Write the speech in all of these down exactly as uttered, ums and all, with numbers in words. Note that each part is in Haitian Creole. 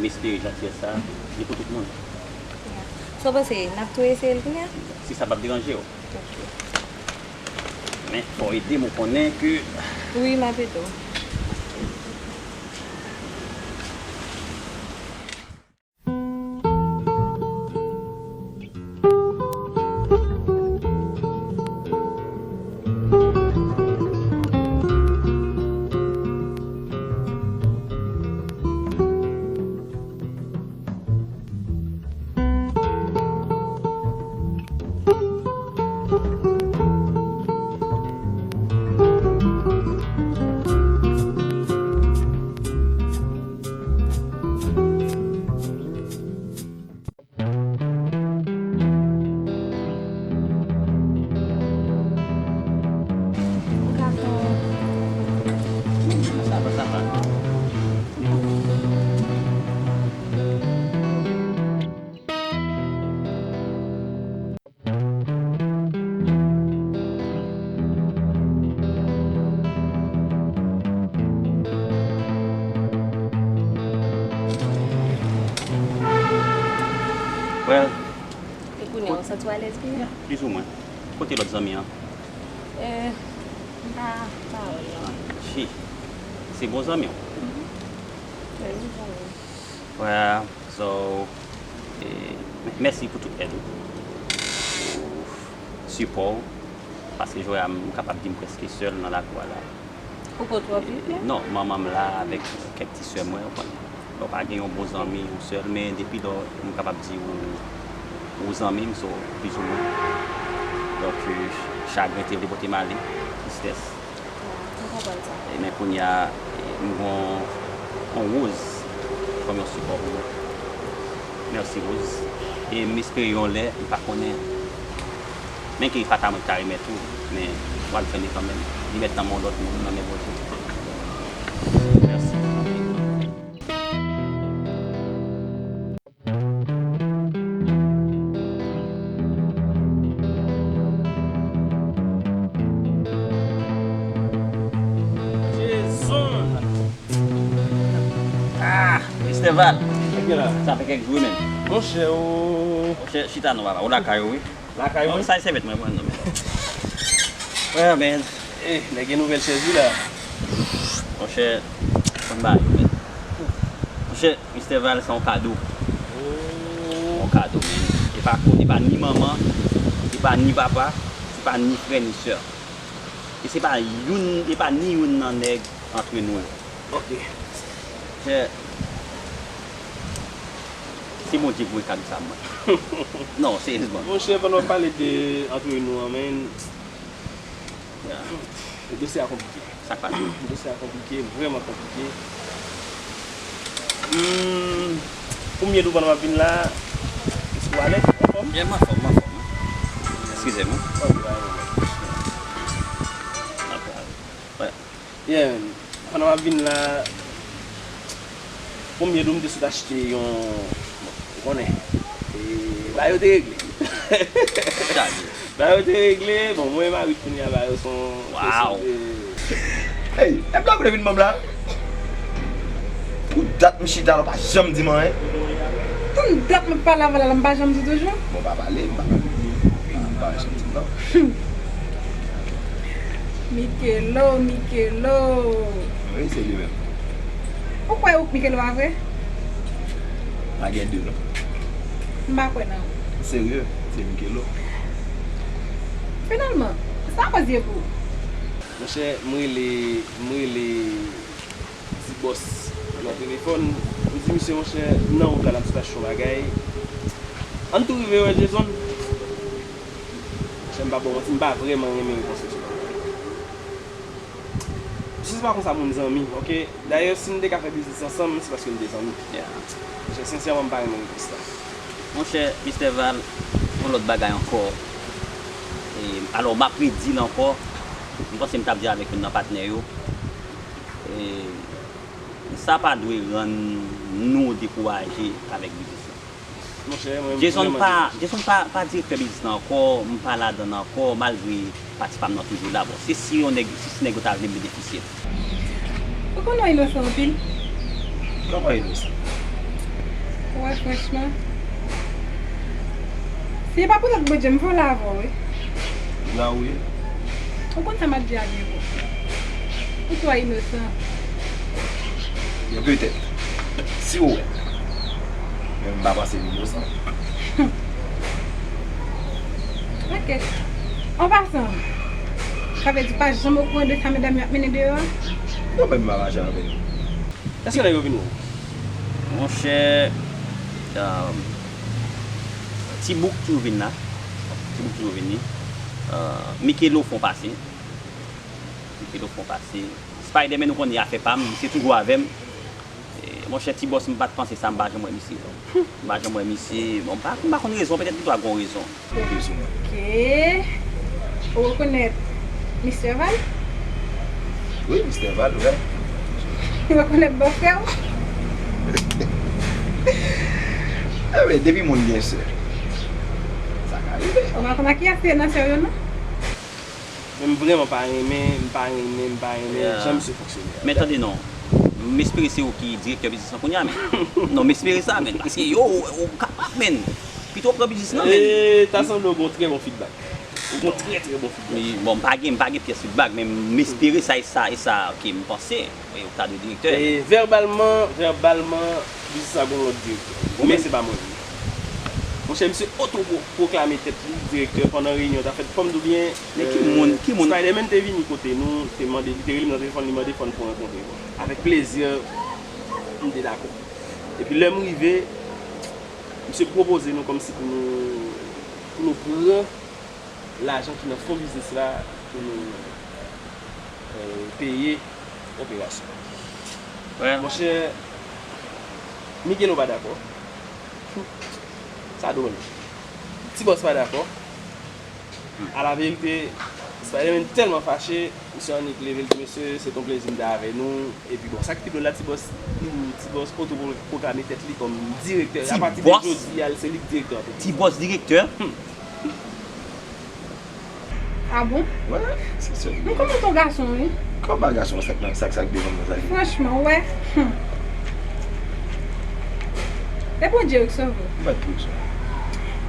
M espere jantiyès sa, li pou tout moun. Sa w panse, n ap tou eseye l kounye a? Si sa p ap deranje w. Men, fò w ede m, ou konnen ke... Wi, m ap ede w. Well, e kounye a, w santi w alèz kounye a? Plizoumwen. Kote lòt zanmi an? Eh, m pa, m pa wè l non. Ah, chi. Se bon zanmi w? Mhm. Wi, bon zanmi. Well, so, eh, mèsi pou tout èd ou, pou sipò w, paske jodi a m kapab di m prèske sèl nan lakou a la. Ou pa twò viv non? Non, manman m la avèk kèk ti sè mwen, ou konn. Lè w pa gen yon bon zanmi, ou sèl, men depi lò m kapab di ou, ou zanmi m, so, plizoumwen. Donk, chagren te vle pote m ale, tristès. M konprann sa. E men kounye a, e, m gon yon woz kòm yon sipò pou mwen. Mèsi, woz. E m espere yon lè, m pa konnen, men ke e pa ta mwen ki ta remèt ou, men w al jwenn li kanmenm. Li mèt nan men yon lòt moun, nan men Bondye. Mèsi. Jezonn! Ah, Mistè Val! Sa fè kèk jou, men. Monchè, ou... Monchè, chita non, papa. Ou lakay ou, wi. Lakay mwen? Sa e sèvyèt mwen pran non, men. Yeah, man. Eh, nèg gen nouvèl chèz wi la. Monchè, konn ba yo, men. Monchè, Mistè Val, se yon kado. Oh. Yon kado, men. E pa ko-, e pa ni manman, e pa ni papa, e pa ni frè, ni sè. E se pa youn, e pa ni youn nan nèg antre nou yo. Ok. Monchè, se Bondye ki voye kado sa mwen. Non, seryezman. Monchè, pandan w ap pale de antre nou an, men, dosye a konplike. Sa k pase? Dosye a konplike, vrèman konplike. Hmm, pou m ye dou pandan m ap vin la, èske w alèz? Anfòm? Yeah, m anfòm, m anfòm. Eskize m. Ok, pa gen pwoblèm. Yeah, pandan m ap vin la, konbyen dou m te sot achte yon, bon, ou konnen, e, bagay yo te regle. Bagay yo te regle, bon, mwen e mari kounye a, bagay yo se yon kesyon de... Hey, e blag ou te vin ban m la? Pou dat m chita la, w pa janm di m anyen. Tann dat m ap pale avè w la, m pa janm di toujou? Bon, pa pale, m pa pale. M pa janm di m non. Mikelo, Mikelo. Wi, se li menm. Ou kwè ou k Mikelo a vre? Pa gen de non. M pa kwè nan ou. Serye, se Mikelo. Finalman, sa kòz ye pou ou? Monchè, m rele, m rele Ti Bòs nan telefòn. M di misye, monchè, m nan wout la, n ap sot achte yon bagay. Ann tou rive wè Jason. Monchè, m pa ba w manti, m pa vrèman renmen repons misye. Misye se pa konsa moun zanmi, ok? Dayè, si n te ka fè biznis ansanm, se paske n te zanmi. Yeah. Monchè, sensèman, m pa renmen repons la. Monchè, Mistè Val, yon lòt bagay ankò. E, alò, m ap redi l ankò. M panse m t ap di avèk youn nan patnè yo. E, sa pa dwe rann nou dekouraje avèk biznis la. Monchè, mwen, Jason vrèman pa, Jason pa, pa direktè biznis la ankò, m pa ladan l ankò, malgre pati pa m nan toujou la. Bon, se si yon nèg, se si nèg yo ta vle m benefisye. Ou konnen w inosan anpil. Kòman inosan? Wè, franchman, si e pa poutèt Bondye, m vole avè w, wi. Ou la, ou ye? Ou konn sa m ap di a byen bon. Ou twò inosan. Byen, petèt. Si w wè. Men m pa panse l inosan. Ok. An pasan, sa vle di w pa janm okouran de sa medam yo ap mennen deyò a? Non, men m pa mache avè yo. Èske nèg yo vin wè w? Monchè, um, Ti Bouk toujou vin la. Ti Bouk toujou vin li. Uh, Mikelo fè yon pase. Mikelo fè yon pase. Spiderman, ou konnen afè pa m, misye toujou avè m. E, monchè, Ti Bòs, m pa t panse sa, m pa janm wè misye, non. M pa janm wè misye. Bon, m pa, m pa konn rezon, petèt li dwe gen yon rezon. Konte sou mwen. Ok. Ou rekonèt Mistè Val? Wi, Mistè Val, wi. Ou rekonèt bòfrè w? Enben, depi moun gen sè, sa ka rive. Ou pa konn ak kiyès li ye nan sè yo, non? Men m vrèman pa renmen, m pa renmen, m pa renmen jan misye fonksyone a. Men tande non, m espere se ou ki direktè biznis lan kounye a, men. Non, m espere sa, men. Paske yo, ou, ou kapab, men. Pito w pran biznis lan, men. E, ta sanble w gen yon trè bon feedback. Ou gen yon trè, trè bon feedback. Wi, bon, m pa gen, m pa gen pyès feedback, men m espere sa e sa, e sa ke m panse. Wi, ou ta dwe direktè. E vèbalman, vèbalman, biznis la gen yon lòt direktè. Bon, men se pa mwen. Monchè, misye oto pwoklame tèt li direktè pandan reyinyon ta fèt, fò m di w byen. Men ki moun, ki moun? Spiderman te vini kote nou, te mande, li te rele m nan telefòn, li mande fò n rankontre. Avèk plezi, m te dakò. Epi lè m rive, misye pwopoze nou kòmsi pou nou, pou nou pran lajan ki nan fon biznis la pou nou, eh, peye operasyon. Monchè, Miguelo pa dakò. Sa domaj. Ti Bòs pa dakò. Alaverite, Spiderman tèlman fache, misye annik leve, l di, "Mesye, se t yon plezi m te avè nou." Epi bon, sa k pi dwòl la, Ti Bòs, Ti Bòs oto pwoklame tèt li kòm direktè. Apati de jodi a, se li k direktè an fèt. Ti Bòs direktè? Ah bon? Wè, se sè. Men kòman w t on gason, wi? Kòman gason, sa k nan, sa k, sa k devan mwen, sa li? Franchman, wè. Hmm. E Bondye wi k sove w. M pa t tou sove.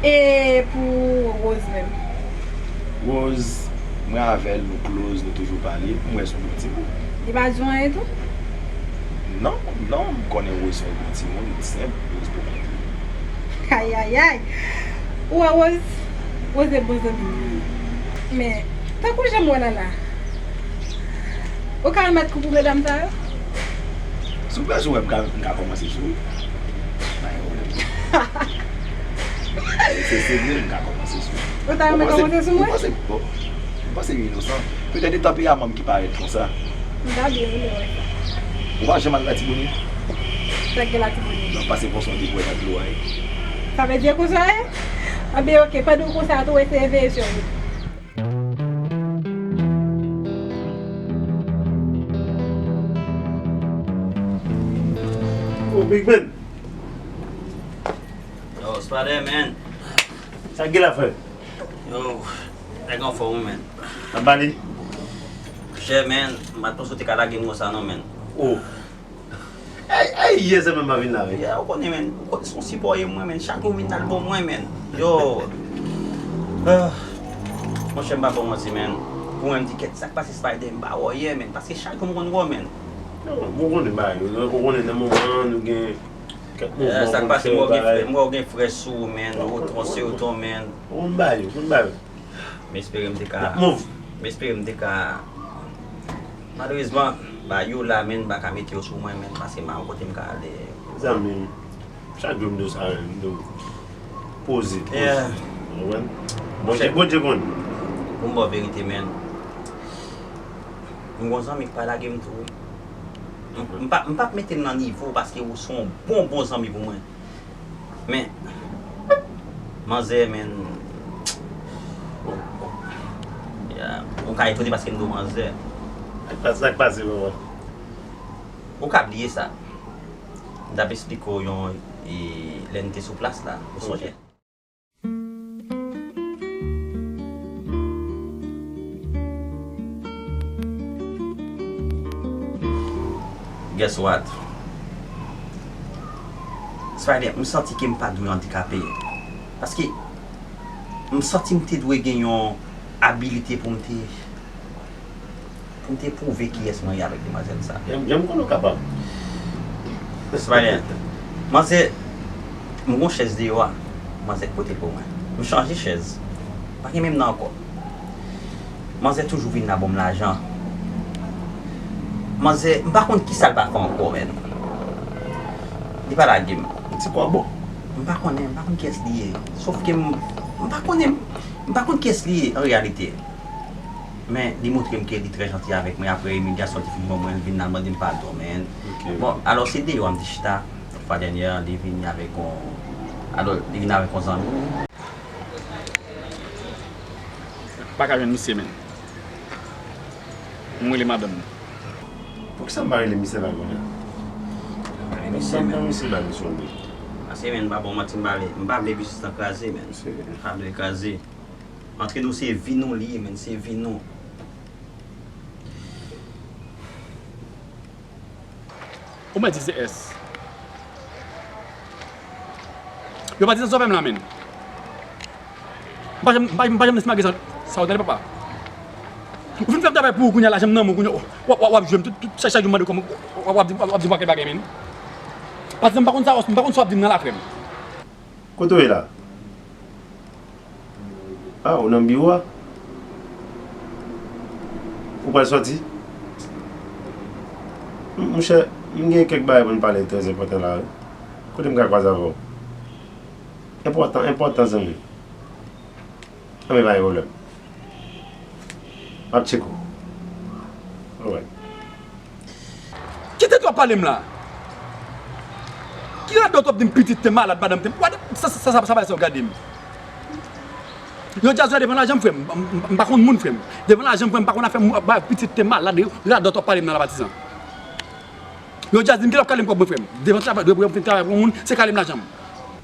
E pou Rose menm? Rose, mwen avè l, nou close, nou toujou pale. M wè s on bon timoun. Li pa di w anyen tou? Non, non, m konnen Rose se yon bon timoun, li senp, Rose bon moun. Ayayay! Ou wè Rose? Rose bon zanmi m li ye. Men, tankou jan m wè l la la, ou ka remèt kou pou medam sa yo? Si w bezwen wè, m ka, m ka kòmanse sou ou. Pa gen pwoblèm. Se serye, m ka kòmanse sou ou. Ou ta renmen kòmanse sou mwen? Ou panse, bon, ou panse m inosan? Petèt e tanperaman m ki parèt konsa. M ta byen renmen wè sa. Ou pa janm al Latibonit? Sa k gen Latibonit? Non, pase konsa w te kwè nan dlo a ye. Sa vle di konsa ye? Anben, ok, pandan w konsa tou, eseye veye sou wout. Oh, Big Man! Yo, Spider-Man. Sa k gen la, frè? Yo, nèg anfòm, wi, man. Ap bale? Monchè, man, m pa t panse w te ka lage m konsa, non, man. Oh. Ey, ey, yè sèlman m pa vin la, wi. Ya, ou konnen, man. Ou konnen se yon sipò w ye mwen, man. Chak jou w vin nan albòm mwen, man. Yo. Ah. Monchè, m pa ba w manti, man. Pou mwen, m di, "Kèt, sa k pase Spider, m pa wè w yè, man." Paske chak jou m konn wè w, man. Non, ou konnen bagay yo. Ou konnen nan moman an, nou gen kèk mouvman pou n fè, bagay. Sa k pase, m wè w gen frè, m wè w gen frè sou ou, man. Ou tonton, sirtou, man. Ou konn bagay yo, ou konn bagay yo. M espere m te ka, m espere m te ka, malerezman, ba yo la, men m pa ka mete yo sou mwen, men paske m pa wè kote m ka ale. Zanmi m, chak jou m di w sa, men m di w poze, poze. Yeah. Ou konprann? Bondye, Bondye konn. Pou m ba w verite, men, m gon zanmi k pa lage m tou, wi. M, m pa, m p ap mete l nan nivo w paske ou se yon bon, bon zanmi pou mwen. Men, manzè, men, ya, ou ka etone paske m di w manzè. Sa k pase, papa? Ou ka bliye sa. M t ap esplike w yon, e, lè n te sou plas la. Ou sonje? Guess what? Spider, m santi ke m pa dwe andikape. Paske m santi m te dwe gen yon abilite pou m te, pou m te pwouve kiyès mwen ye avèk demwazèl sa. Jan, jan m konnen w kapab. Spider, manzè, m gon chèz deyò a. Manzè k pote l pou mwen. M chanje chèz. Pa gen menm nan ankò. Manzè toujou vin la ban m lajan. Manzè, m pa konn kisa l pa fè ankò, menn. Li pa lage m. Ti kwa bon. M pa konnen, m pa konn kiyès li ye. Sof ke m, m pa konnen, m pa konn kiyès li ye an reyalite. Men, li montre m ke li trè janti avèk mwen apre imilyasyon li te fin ban mwen, li vin la mande m padon, menn. Ok. Bon, alò, se deyò a m te chita. Fwa dènyè a, li vini avèk yon, alò, li vin avèk yon zanmi. Pa ka jwenn misye, menn. Mwen rele madanm mwen. Poukisa m pa rele misye la kounye a? Rele misye, menn. Misye ba misye yon. Paske, menn, m pa ba w manti, m pa vle, m pa vle biznis lan kraze, menn. Se. M pa vle kraze. Antre nou, se vi nou li ye, menn, se vi nou. Ou mèt di se S. Yo pa di sa w fè m la, menn. M pa janm, m pa, m pa janm nesmage sa, sa w tande, papa. Ou fin fè m travay pou ou kounye a la, janm nan men w kounye a, w ap, w ap, w ap jwe m tout, tout, chak, chak jou m mande kòb, w ap, w ap, w ap di, w ap, w ap di m pakèt bagay, menn. Paske m pa konn sa, m pa konn sa w ap di m nan la, frè m. Kote w ye la? Ah, ou nan biwo a? Ou pral sòti? M, monchè, m gen kèk bagay pou n pale trè enpòtan la, wi. Kote m ka kwaze avè w? Enpòtan, enpòtan, zanmi. Anben, pa gen pwoblèm. M ap tcheke w. Alright. Ki tèt w ap pale m la? Ki radòt w ap di m pitit te malad, madanm te, wade, sa, sa, sa, sa bagay sa yo gade m. Yo djaz la devan lajan m, frè m. M, m, m pa konn moun, frè m. Devan lajan m, frè m, m pa konn afè m, ba, pitit te malad, radòt w ap pale m nan la, patizan. Yo djaz di m ki lè w ap kale m kòb mwen, frè m. Devan travay, depi w fin travay pou moun, se kale m lajan m.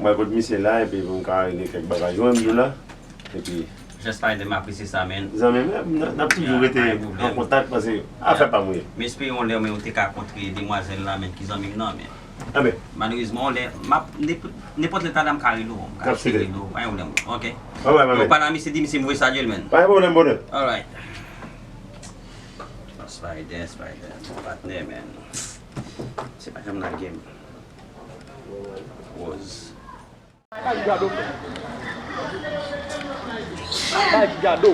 Mwen kot misye la, epi pou m ka regle kèk bagay, jwenn m la. Epi. Jès pa ede m apresye sa, menn. Zanmi m, n, n ap toujou rete an kontak, paske afè pa m wi. M espere yon lè, men, ou te ka kontre demwazèl la, menn, ki zanmi m nan, menn. Anben. Malerezman, yon lè, m ap, nenpòt, nenpòt lè talè m ka rele w, m ka rele w, pa gen pwoblèm, ok? Alright, my man. Ou pale a misye, di misye m voye salye l, menn. Pa gen pwoblèm, bonè. Alright. Spider, Spider, patnè, menn. Se pa janm lage m. Rose. Bay gado, frè. Bay gado.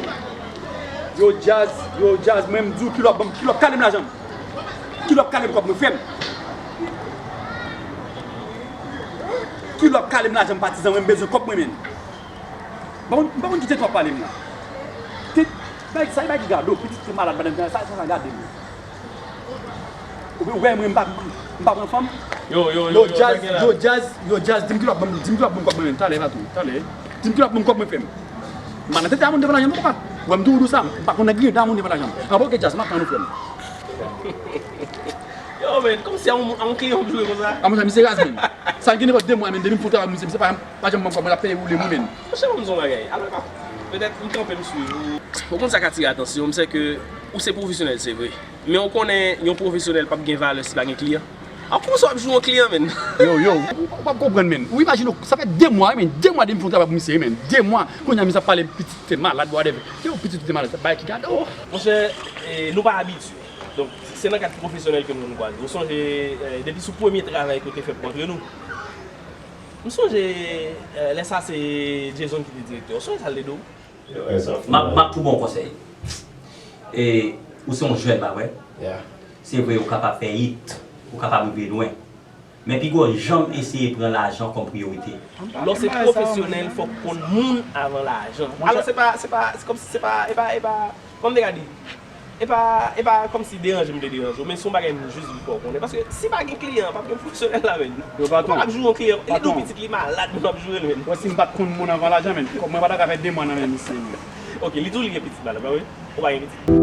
Yo djaz, yo djaz, mwen m di w ki lè w ap ban m, ki lè w ap kale m lajan m. Ki lè w ap kale m kòb mwen, frè m. Ki lè w ap kale m lajan m, patizan, mwen m bezwen kòb mwen, menn. M pa konn, m pa konn ki tenten w ap pale m la. Te, bay, sa e bay ki gado, pitit ki malad, madanm, sa, sa, sa gade m. Ou, ou wè mwen, m pa, m pa pran fanm. Yo, yo, yo, yo, djaz, yo, djaz, yo, djaz, di m ki lè w ap ban m, di m ki lè w ap ban m kòb mwen, menm, talè, Vatou, talè. Di m ki lè w ap ban m kòb mwen, frè m. M pa nan tete a moun devan lajan m, papa. Ou wè m toujou di w sa, m pa konn nèg griyen dan moun devan lajan m. Anben, ok, djaz, m ap tann ou, frè m. Yo, men, kòmsi a yon, a yon kliyan w ap joure konsa? A, monchè, misye raz, menm. Sa gen nenpòt de mwa, menm, depi m fè travay pou misye, misye pa, pa janm ban m kòb mwen, l ap peye woule mwen, menm. Monchè, ban m di w yon bagay. Alò, petèt, m kanpe m swiv ou. Ou konn sa k atire atansyon m, se ke ou se pwofesyonèl, se vre. Men ou konnen yon pwofesyonèl p ap gen valè si pa gen kliyan. A, kòman sa w ap joure yon kliyan, menm? Yo, yo, ou, ou p ap konprann, menm. Ou imajine w, sa fè de mwa, wi, menm, de mwa depi m fè yon travay pou misye, wi, menm. De mwa. Kounye a, misye ap pale m pitit te malad, whatever. Yo, pitit te malad, sa bagay ki gade w. Monchè, e, nou pa abitye. Donk, se nan kad pwofesyonèl ke nou konn kwaze. Ou sonje, e, depi sou premye travay ke w te fè pou antre nou? M sonje, e, lè sa se Jason ki te direktè. Ou sonje sa l te di w? M ap, m ap tou ba w konsèy. E, ou se yon jèn, pa vre? Yeah. Se vre, ou kapab fè hit, ou kapab rive lwen. Men pi gwo, janm eseye pran lajan kòm priyorite. Lè w se pwofesyonèl, fòk ou konn moun avan lajan. Alò, se pa, se pa, se kòmsi se pa, e pa, e pa, kòman m te ka di? E pa, e pa kòmsi deranje m te deranje w, men se yon bagay m jis vle fè w konnen. Paske si pa gen kliyan, p ap gen pwofesyonèl la, menm. Yo, patwon. Ou pa ap joure yon kliyan, li di w pitit li malad, men w ap joure l, menm. Wè, si m pa t konn moun avan lajan, menm, kòb mwen pa ta ka fè de mwa nan men misye, menm. Ok, li di w li gen pitit malad, pa vre? Ou pa gen pitit?